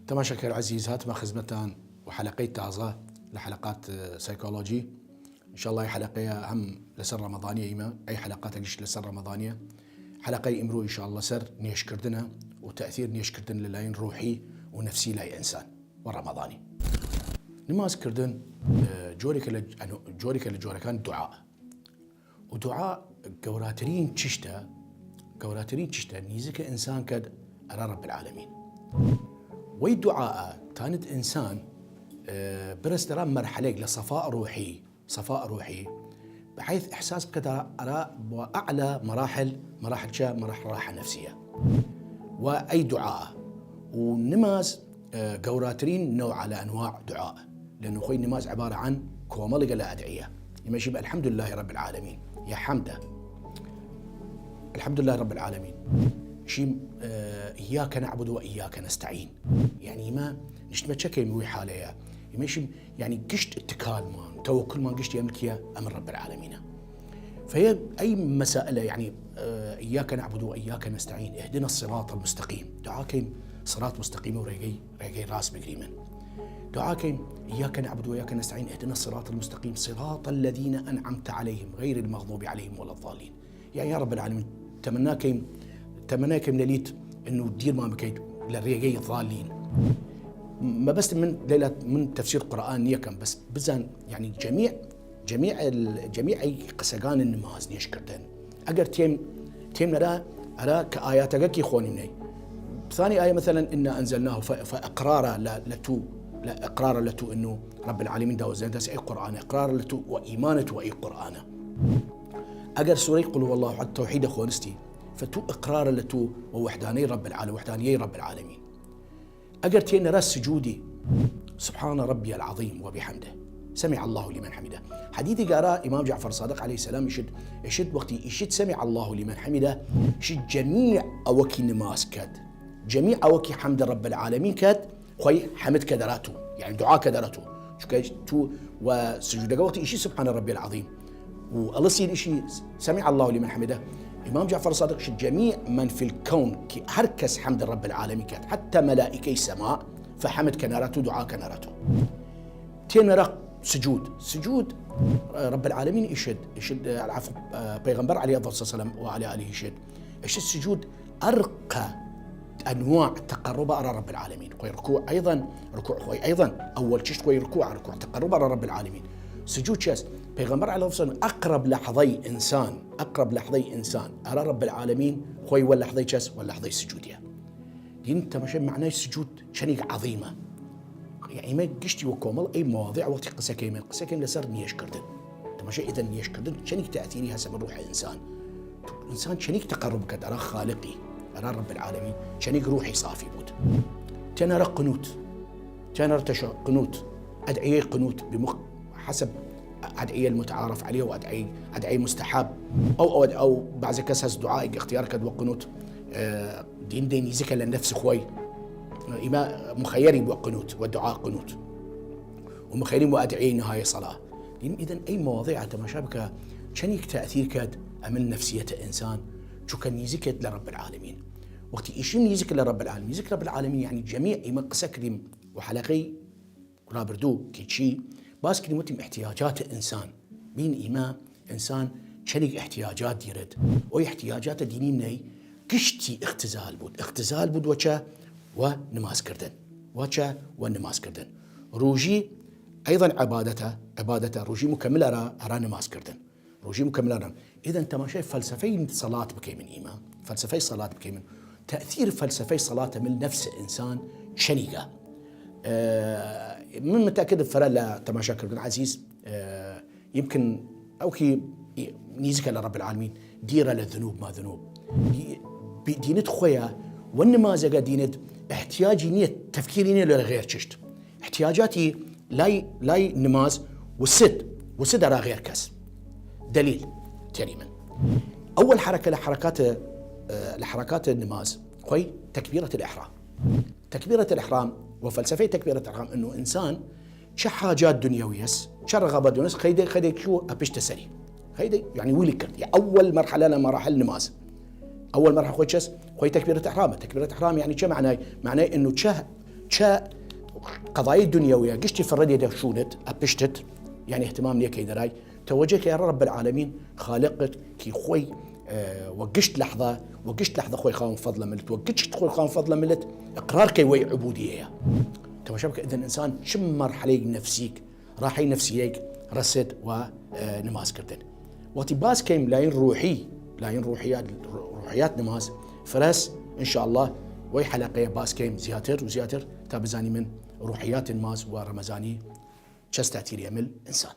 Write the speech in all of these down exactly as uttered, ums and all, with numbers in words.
تەماشاکەر عەزیز، هاتمە خزمەتان و حەلەقەی تازە لە حەلەقات، ئە، سایکۆلۆژی. ئینشاءاللە ئەی حەلەقەیە هەم لەسەر ڕەمەزانیە ئیمە، ئەی حەلەقاتەگیش لەسەر ڕەمەزانیە. حەلەقەی ئمڕوو ئینشاءاللە سەر نێشکردنە و تەئثیر نێشکردن لە لایەن ڕوحی و نەفسی لای ئینسان و ڕەمەزانی. نماز کردن، ئە، جۆرێکە لە، جۆرێکە لە جۆرەکان دوعا. و دوعا گەوراترین چشتە، گەوراترین چشتە نیزیکە ئنسان کەد ئەرا رب العالمین. وەی دوعاە تانت ئنسان، ئە، برەس ئەرا مەرحەلەیگ لە صفاء روحی، صفاء روحی، بحيث احساس بکەد ئەرا، ئەرا بۆ اعلى مراحل، مراحل چە؟ مراحل راحە نەفسیە. و ئەی دوعا و نماز، ئە، گەوراترین نەوع لە ئەنواع دوعا، لە نوخۆی نماز عبارە عن کۆمەڵێگە لە ئەدعیە. ئیمەشی بە الحمد لله رب العالمین، یا حەمدە. الحمد لله رب العالمین. شیم، ئە، إياك نعبد وإياك نستعين. یعنی ئیمە نشتمە چەکەیم وی حالەیە. ئیمەشیم، یعنی گشت اتکالمان، تەوەکولمان گشت ئەمر کیە؟ ئەمر رب العالمینە. فهي ئەی مەسائلە، یعنی، ئە، إياك نعبد وإياك نستعين، اهدنا الصراط المستقيم. دوعا کەیم صراط مستقیم و ڕێگەی، ڕێگەی ڕاست بگریمن. دوعا کەیم إياك نعبد وإياك نستعين، اهدنا الصراط المستقيم، صراط الذين أنعمت عليهم، غير المغضوب عليهم ولا الضالين. یا، یا رب العالمین، تەمەنا کەیم، تەمەنا کەیم لەلیت انو دیرمان بکەیت لە ڕێگەی ضالین. مەبەست من لەیلا من تەفسیر قورئان نیەکەم، بەس بزان، یعنی جەمیع، جەمیع ال-، جەمیع قسەگان نماز نێشکردن. ئەگەر تێم، تێم نەرا، ئەرا کە ئایاتەگە کی خوەنیم نەی. ثانی ئایە مثلا إنا أنزلناه ف-، فإقرارە لە، لە تو، لە ئقرارە لە تو انو رب العالمین داوەزێن دەس ئەی قورئان، ئقرارە لە تو و ئیمانت و ئەی قورئانە. ئەگەر سورەی قل هو الله احد تەوحیدە خوەنستی، فتو ئقرارە لە تو و وحدانەی رب العالمین، وحدانیەی رب العالمین. ئەگەر تێ نەرا سجودی، سبحان ربی العظیم وبحمده، سمع الله لمن حمده. حدیثی گارا امام جعفر صادق علیه السلام ئیشت، ئیشت وەختی ئیشت سمع الله لمن حمده، ئیشت جەمیع ئەوەکی نماز کەد، جەمیع ئەوەکی حەمد رب العالمین کەد، خوەی حەمد کەدەرا تو، یعنی دوعا کەدەرا تو. چونکە تو و سجودەگە وەختی ئیشی سبحان ربی العظیم و ئەڵسین ئیشی سمع الله لمن حمده، امام جعفر صادق ئیشت جەمیع من فی الکون کی هەر کەس حەمد رب العالمین کەد، حتی مەلائکەی سەما، فحەمد کەنەرا تو، دوعا کەنەرا تو. تێ نەرا سجود، سجود، ئە، رب العالمین ئیشت، ئیشت، ئە، العفو، ئە، پەیغەمبەر علیه الصلاة والسلام و علی آله ئیشت، ئیشت سجود ئەرقە انواع تقرب ئەرا رب العالمین. خوەی رکوع ایضا، رکوع خوەی ایضا، اول چشت خوەی رکوع، رکوع تقرب ئەرا رب العالمین. سجود چەس؟ پەیغەمبەر علیه السلام اقرب لحظەی ئنسان، اقرب لحظەی ئنسان ئەرا رب العالمین خوەی وە لحظەی چەس؟ وە لحظەی سجودیە. دین تەماشای معنای سجود چەنیگ عظیمە. یعنی ئیمە گشتی وە کۆمەڵ ئەی مواضع وەختی قسە کەیمن، قسە کەیم لەسەر نیەش کردن. تەماشا ئیدە نیەش کردن چەنیگ تەئثیری هەسە بە روح ئنسان. ئنسان چەنیگ تقرب کەد ئەرا خالقی، ئەرا رب العالمین، چەنیگ روحی صافی بود. تێ نەرا قنوت، تێ نەرا تەشە-، قنوت، ئەدعیەی قنوت بمخ-، حسب ئەدعیە المتعارف علیه و ئەدعی، ئەدعی مستحب. ئەو، ئەو، ئەو بعضی کەس هەس دوعایگ اختیار کەد وە قنوت، ئە، دین دەی نیزیکە لە نەفس خوەی. ئیمە مخیری بوە قنوت و دوعا قنوت. و مخیری بوە ئەدعیەی نهایەی صلاة. دین ئیدن ئەی مواضع تەماشا بکە چەنیگ تەئثیر کەد ئەمن نەفسیەتە ئنسان، چونکە نیزیکەت لە رب العالمین. وەختی ئیشیم نیزیک لە رب العالمین، نیزیک رب العالمین یعنی جەمیع ئیمە قسە کریم و حەلەقەی رابردوو کی چی باس کریم وتیم احتیاجات ئنسان. بین ئیمە ئنسان چەنیگ احتیاجات دیرد. ئەو احتیاجاتە دینی نەی گشتی اختزال بود. اختزال بود وە چە؟ وە نماز کردن. وە چە؟ وە نماز کردن. روژی ایضا عبادەتە، عبادەتە. روژی مکمل ئەرا، ئەرا نماز کردن. روژی مکمل ئەرا. ئیدن تەماشای فەلسەفەی سەڵات بکەیمن ئیمە. فەلسەفەی سەڵات بکەیمن. تەئثیر فەلسەفەی سەڵاتە مل نەفس ئنسان چەنیگە. ئە، من متەکد فرە لە تەماشا کردن عەزیز، ئە، يمكن ئەو کی نیزیکە لە رب العالمین، دیرە لە ذنوب ما ذنوب. دی-، بی-، دینت خوەیە و نمازەگە دینت احتیاجی نیە، تفکیری نیە لە غیر چشت. احتیاجاتی لای، لای نماز وسد، وسد ئەرا غیر کەس. دلیل تێریمن. ئەول حەرەکە لە حەرەکات، ئە، لە حەرەکات نماز خوەی تکبیرەت الاحرام. تکبیرەت الاحرام و فەلسەفەی تکبیرەت الاحرام انو ئنسان چە حاجات دنیوی هەس، چە رغبات دنیوی هەس، خەیدە، خەیدە چوو ئەپشتە سەری. خەیدە، یعنی ویلی کرد. یا ئەول مرحلە لە مراحل نماز. ئەول مرحلە خوەی چەس؟ خوەی تکبیرەت احرامە. تکبیرەت احرام یعنی چە معنای؟ معنای انو چە چە قەضای دنیەویە گشتی فڕەێدە شوونت، ئە پشتت، یانی اهتمام نیەکەی دەرای، تەوەجە کە ئەرا رب العالمین خالقت کی خوەی، ئە، وە گشت لەحظە، وە گشت لەحظە خوەی خاوەن فەضلە ملت، وە گشت خوەی خاوەن فەضلە ملت، ئقرار کەی وەی عبودیەیە. تەماشا بکە ئیدن ئنسان چ مەرحەلەیگ نەفسیگ، راحەی نەفسیەیگ رەسێد وە، ئە، نماز کردن. وەختی باس کەیم لایەن روحی، لایەن روحیات، روحیات نماز، فرەس، ان شاء الله، وەی حەلەقەیە باس کەیم زیاتر و زیاتر تا بزانیمن روحیات نماز و رەمەزانی چەس تاتیری ئەمل ئنسان.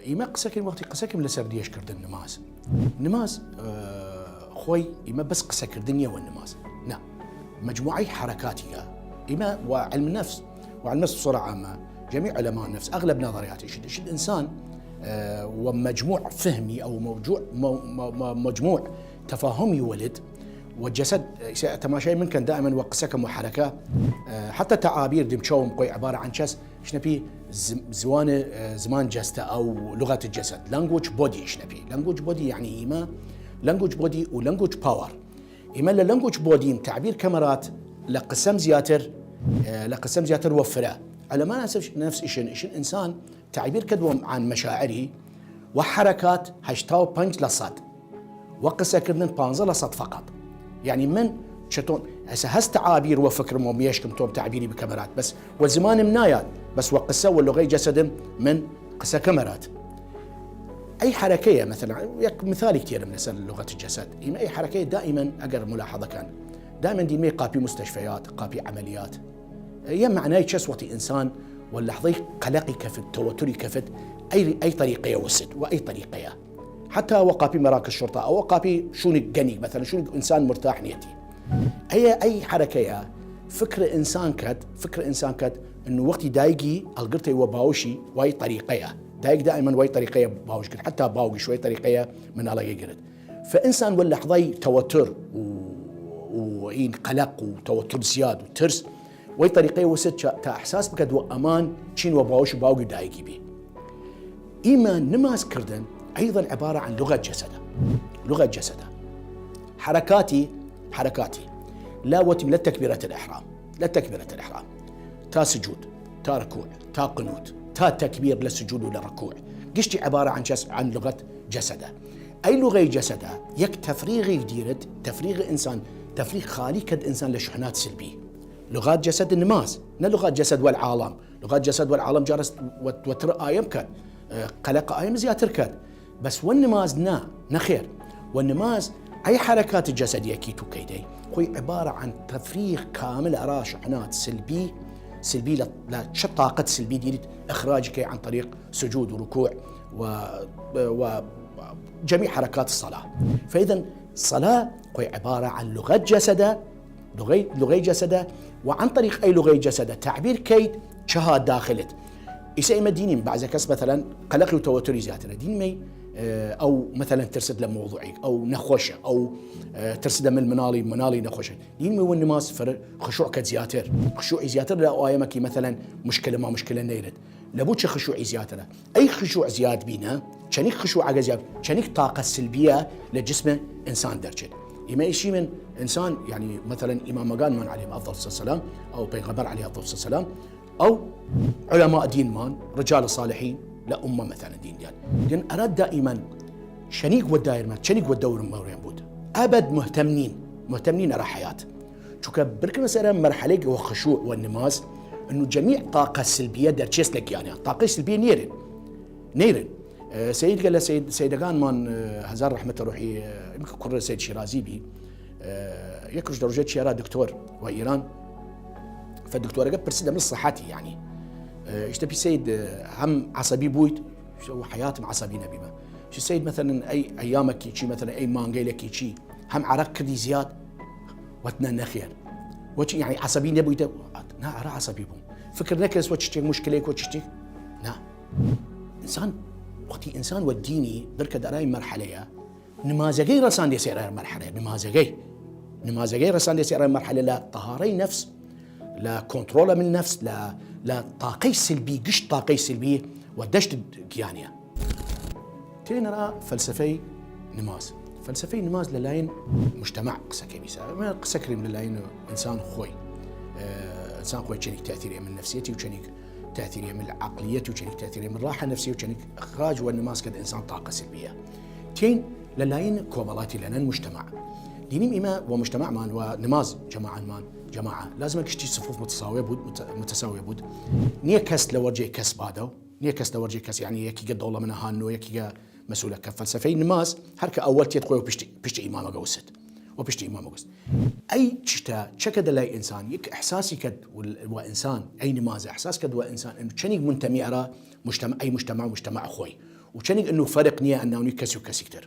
ئیمە قسەکەیم، وەختی قسەکەیم لەسەر دێش کردن نماز. نماز، ئە، خوەی ئیمە بەس قسەکردن نیە وە نماز. نا. مجموعەی حرەکاتیگە. ئیمە وە علم نفس، وە علم نفس بصورة عامة، جميع علماء النفس، أغلب نظريات شد، شد إنسان، ئە، وە مجموع فهمی ئەو موجوع، مو-، مو-، مو-، مجموع تفاهمی ولد، وە جەسەد، ئیسە تەماشای من کەن دائما وە قسەکەم وە حرەکە، ئە، حتی تعابیر دم چەوم قوی عبارە عن چەس، شنەپی ز-، زوان، ئە، زمان جەستە ئەو لغەت جەسەد، language body شنەپی. Language body یعنی ئیمە language body و language power. ئیمە لە language body م تعبیر کەمەرات لە قسەم زیاتر، ئە، لە قسەم زیاتر وە فرە. علماء نفس، نفس ئیشن، ئیشن ئنسان تعبیر کەد وە عن مشاعری وە حرەکات هەشتا و پەنج لە سەد. وە قسەکردن پانزە لە سەد فقط. یعنی من چەتۆن، ئەسە هەست تعابیر وە فکرم و مێشکم تۆم تعبیری بکەمەرات، بەس وە زمانم نایاد، بەس وە قسە و لغەی جەسەدم من قسە کەمەرات. ئەی حرەکەیە، مثلا، یەک مثالیک تێرم لەسەر لغەت جەسەد. ئیمە ئەی حرەکەیە دائما ئەگەر ملاحظە کەن، دائما دیمەی قاپی مستشفیات، قاپی عملیات. یە معنای چەس وەختی ئنسان وە لەحظەی قەلەقی کەفت، تەوەتوری کەفت، ئەی، ئەی طریقەیە وسد و ئەی طریقەیە. حتی وە قاپی مراکز شرطە، ئەوە قاپی شونی گەنیگ، مثلا شونی ئنسان مرتاح نیەتی. ئەیە ئەی حرەکەیە فکر ئنسان کەت، فکر ئنسان کەت، ان وەختی دایگی ئەلگرتەی وە باوشی وای طریقەیە. دایگ دائما وای طریقەیە باوش کرد، حتی باوگیش وای طریقەیە مناڵەگەی گرت. فئنسان وە لەحظەی تەوەتر و، و ئین قەلەق و تەوەتر زیاد و ترس، وەی طریقەی وسد چە-، تا ئحساس بکەد وە ئەمان چین وە باوش و باوگی دایگی بی. ئیمە نماز کردن أيضا عبارة عن لغة جسدە. لغة جسدە. حركاتي، حركاتي. لا وتم لا تكبيرة الإحرام. لا تكبيرة الإحرام. تا سجود، تا ركوع، تا قنوت، تا تكبير لسجود ولا ركوع. گشتی عبارة عن جس-، عن لغة جسدە. ئەی لغەی جەسەدە، یەک تەفریغی دیرت، تەفریغ ئنسان، تەفریغ خالی کەد ئنسان لە شحنات سلبی. لغات جەسەد نماز، نە لغات جەسەد وەل عاڵەم. لغات جەسەد وەل عاڵەم جارس وە-، وەتر ئایم کەد، ئە، قەلەق ئایم زیاتر کەد. بەس وە نماز نا، نەخێر. وە نماز ئەی حرکات جەسەدیەکی تو کەیدەی، خوی عبارە عن تەفریغ کامل ئەرا شحنات سلبی، سلبی لە، لە چە طاقەت سلبی دیریت ئخراجی کەی عن طریق سجود و رکوع و، و جميع حركات الصلاة. فإذا الصلاة خوي عبارة عن لغة جسدة، لغة، لغة جسدة، وعن طريق أي لغة جسدة تعبير كيد چها داخلت. ئیسە ئیمە دینیم بعضە کەس مثلا قەلەقی و تەوەتوری زیاترە. دینمەی، ئە، ئەو مثلا ترسد لە موضوعی، ئەو نەخۆشە، ئەو، ئە، ترسدە مل مناڵی، مناڵی نەخۆشە. دینمەی وە نماز فر خشوع کە زیاتر. خشوعی زیاتر لە ئایەمەکی مثلا مشکلە ما مشکلە نەیرد. لە بوو چە خشوعی زیاترە؟ ئەی خشوع زیاد بینە، چەنیک خشوع ئەگە زیاد، چەنیک طاقە سلبیە لە جسم ئنسان دەرچێت. ئیمە ئیشی من ئنسان، یعنی، مثلا ئیمامەگانمان علیهم افضل السلام، ئەو پەیغەمبەر علیه افضل السلام، ئەو علماء دینمان، رجال صالحین لە ئومە مثلا دین دیان. دین ئەرا دائما چەنیک وە دایرمان، چەنیک وە دەورم مەورێن بود. ئەبەد مهتم نین، مهتم نین ئەرا حیات. چونکە برکە مەسەرە مرحلەیگ وە خشوع و نماز، انو جمیع طاقە سلبیە دەرچێس لە گیانیان. طاقەی سلبیە نیرن. نیرن. ئە، سید گەلە سید، سیدەگانمان، ئە، هەزار رەحمەتە روحی، ئە، ئمکە کوڕ سید شیرازی بی. ئە، یەکوش دەڕژێت چیارا دکتۆر وە ئیران. فە دکتۆرەگە پرسی دەمن صحتی، یعنی. ئە، ئیشتە پی سید، ئە، هەم عصبی بویت، و حیاتم عصبی نەبیمە. چی سید مثلا ئەی ئەیامەکی چی، مثلا ئەی مانگەیلەکی چی، هەم عرق کردی زیاد؟ وەت نە نەخێر. وەچی یعنی عصبی نەبویتە؟ نا، ئەرا عصبی بووم. فکر نەکرس وە چشتێک مشکلێک وە چشتێک؟ نا. ئنسان، وەختی ئنسان وە دینی برکە دەرای مرحلەیە، نمازەگەی رەسان دێ سێرای مرحلەیە، نمازەگەی. نمازەگەی رەسان دێ سێرای مرحلە لە طهارەی نفس، لە کۆنترۆڵە من نەفس، لە، لە تاقەی سلبی، گشت تاقەی سلبی و دەشت گیانە. تێنەرا فەلسەفەی نماز. فەلسەفەی نماز لەلایەن مجتمع قسەکەی بیسە. ئەمە قسە کریم لەلایەن ئینسان خۆی. ئە، ئینسان خۆی چەنیک تەثیرێ من نەفسیەتی و چەنیک تەثیرێ من عقلیەتی و چەنیک تەثیرێ من راحە نەفسی و چەنیک ئخراج و نماز کەد ئینسان تاقە سلبیە. تین لەلایەن کۆمەڵاتی لەنەن مجتمع. دینیم ئیمە و مجتمعمان و نماز جەماعەتمان، جەماعە. لازمە گشتی صفوف متساویە بود، مت-، متساویە بود. نیە کەس لە وەرجەی کەس بادەو. نیە کەس لە وەرجەی کەس، یعنی یەکیگە دەوڵەمەنە هان و یەکیگە مەسئولە کە فەلسەفەی نماز هەر کە ئەوەل تێت خۆی و پشت، پشت ئیمامەگە وست. و پشت ئیمامەگە وست. ئەی چشتە چەکە دەلای ئینسان، یەک ئەحساسی کەد و، و ئینسان، ئەی نمازە ئەحساس کەد و ئینسان، ئەم چەنیک منتەمی ئەرا مجتمع، ئەی مجتمع و مجتمع خۆی. و چەنیک ئەنو فەرق نیە ئەناونی کەسی و کەسیک تر.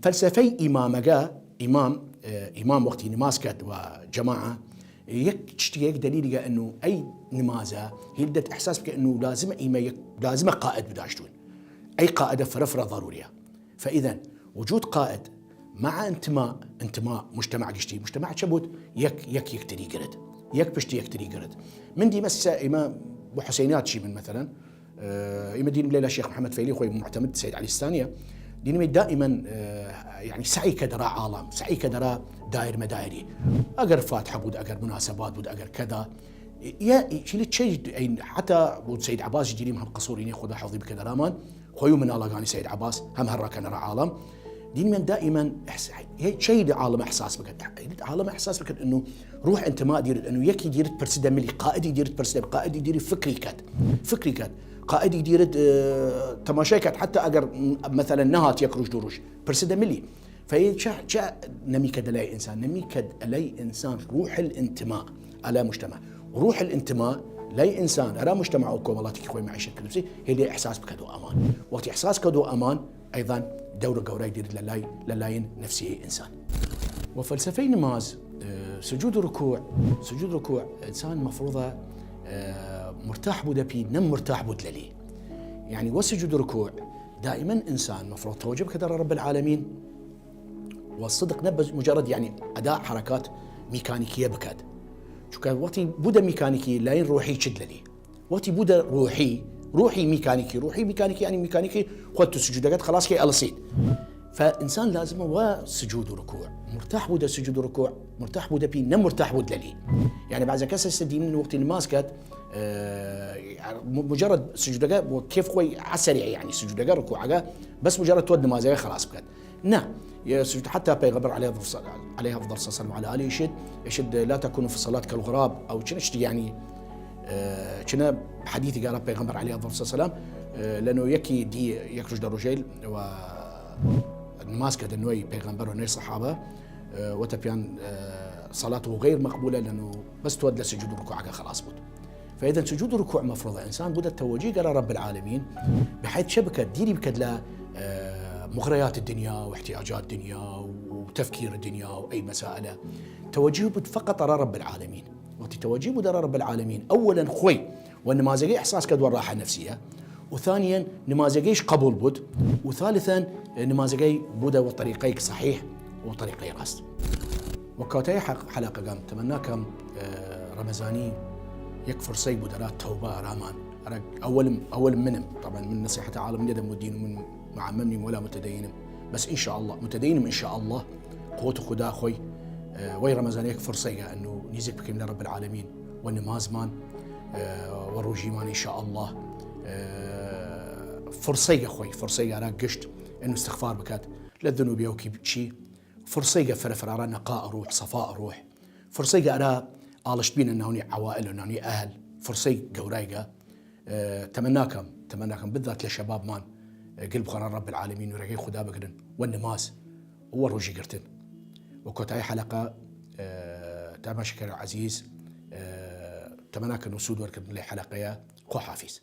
فەلسەفەی ئیمامەگە، ئیمام، ئە، ئیمام وەختی نماز کەد و جەماعە، یەک چشتی، یەک دەلیلیگە ئەنو ئەی نمازە هیل دەت ئەحساس بکە ئەنو لازمە ئیمە یەک، لازمە قائد بداشتون. ئەی قائدە فرە فرە ضروریە. فإذا وجود قائد مع انتماء، انتماء مجتمع گشتی، مجتمع چە بود؟ یەک، یەک یەکتری گرد. یەک پشتی یەکتری گرد. من دیمە سە ئیمە بۆ حسینات چی من مثلا، ئیمە دینم لەلا شێخ محمد فەیلی خۆی معتمد سید علی سیستانیە. دینم دائما، ئە، یعنی سعی کە دەرا عالم، سعی کە دەرا دایر مەدایری. ئەگەر فاتحە بود، ئەگەر مناسبات بود، ئەگەر کەدا. یا چیلی چی، حتی بود سید عباس دینیم هەم قصوری نیە خدا حفظی بکە دەرامان. خۆی و مناڵەگانی سید عباس هەم هەر ڕەکەنە ڕە عالم. دینم دائما ئەحس-، هی چی عالم ئەحساس بکەد؟ عالم ئەحساس بکەد ئەنو روح انتماء دیرد، ئەنو یەکی دیرد پرسیدە ملی، قائدی دیرد پرسیدە، قائدی دیرد فکری کەد، فکری کەد، قائدی دیرد، ئە، تەماشای کەد، حتی ئەگەر م-، مثلا نەهات یەک روژ دو روژ، پرسیدە ملی. فهی چە، چە نەمی کەد لای ئینسان، نەمی کەد لای ئینسان روح الانتماء ئەلا مجتمع. روح الانتماء لای ئینسان ئەرا مجتمع و کۆمەڵاتێکی خۆی معیشەت کردوسی، هێلێ ئەحساس بکەد و ئەمان. وەختی ئەحساس کەد و ئەمان، ئەیضا دەورە گەورای دیرد لەلای، لەلایەن نەفسیەی ئینسان. و فەلسەفەی نماز، ئە، سجود و رکوع، سجود رکوع ئینسان مفروضە، ئە، مرتاح بودە پی، نەم مرتاح بود لەلی. یعنی وە سجود و رکوع دائما ئینسان مفروض توجه بکەدە رب العالمین و صدق نە بە مجرد یعنی ئەدا حرکات میکانیکیە بکەد. چونکە وەختی بودە میکانیکی لایەن روحی چد لەلی. وەختی بودە روحی، روحی میکانیکی، روحی میکانیکی یعنی میکانیکی خۆت تو سجودەگەت خلاص کەی ئەلسید. فئنسان لازمە وە سجود و رکوع. مرتاح بودە سجود و رکوع، مرتاح بودە پی، نە مرتاح بود لەلی. یعنی بعض کەس هەسە دینن وەختی نماز کەد، ئە، مجرد سجودەگە بۆ کێف خۆی عسری یعنی سجودەگە رکوعەگە بەس مجرد تۆ نمازەگە خلاص بکەد. نە، یە سجود حتی پەیغەمبەر علیه افضل، علیه افضل الصلاة والسلام وعلى آله شد، شد لا تكونوا في الصلاة كالغراب، ئەو چنە شتی یعنی، ئە، چنە حدیثی گەرا پەیغەمبەر علیه افضل الصلاة والسلام، ئە، لەنۆ یەکی دی یەک روژ دە روژەیل و نماز کەدە نۆی پەیغەمبەر و نۆی صحابە، ئە، وەتە پیان، ئە، صلاة غیر مقبولە لەنۆ بەس تۆد لە سجود و رکوعەگە خلاص بود. فإذا سجود و رکوع مفروضە. ئنسان بودە تەوەجی گەرا رب العالمین، بحيث چە بکەد؟ دیری بکەد لە، ئە، مغريات الدنيا و احتياجات الدنيا و تفكير الدنيا و ئەی مسائلە. تەوەجی بود فقط ئەرا رب العالمین. وەختی تەوەجی بود ئەرا رب العالمین، ئەوەلەن خۆی و نمازەگەی ئحساس کەد وە راحە نەفسیە، و ثانیا نمازەگەیش قبول بود، و ثالثا نمازەگەی بودە وە طریقەیگ صحیح و طریقەی راست. وە کۆتایی حەق-، حەلەقەگەم تەمەنا کەم، ئە، رەمەزانی یەک فرسەی بوودەرا تەوبە ئەرامان. ئەرا ئەوەلم، ئەوەل منم. طبعا من نصيحة عالم نەدەم و دین و من معمم نیم ولا متدینم. بەس ان شاء الله، متدینم ان شاء الله. قوت خودا خۆی، ئە، وەی رەمەزان یەک فرسەیگە ئەنو نیزیک بکەیم لە رب العالمین و نمازمان، ئە، و روژیمان ان شاء الله. ئە، فرسەیگە خۆی، فرسەیگە ئەرا گشت ئەنو استغفار بکات لە ذنوبی و کی چی. فرسەیگە فرە فرارا نقاء روح، صفاء روح. فرسەیگە ئەرا ئاڵشت بینە ناونی عوائل و ناونی ئەهل. فرسەی گەورایگە، ئە، تەمەنا کەم، تەمەنا کەم بالذات لە شەبابمان، ئە، گل بخوەنە رب العالمین و رێگەی خودا بگرن و نماز و روژی گرتن. و کۆتایی حەلەقە، ئە، تاماشەکەر عەزیز، ئە، تەمەنا کەن و سود وەرکردن لە حەلەقەیە. خۆ حافیز.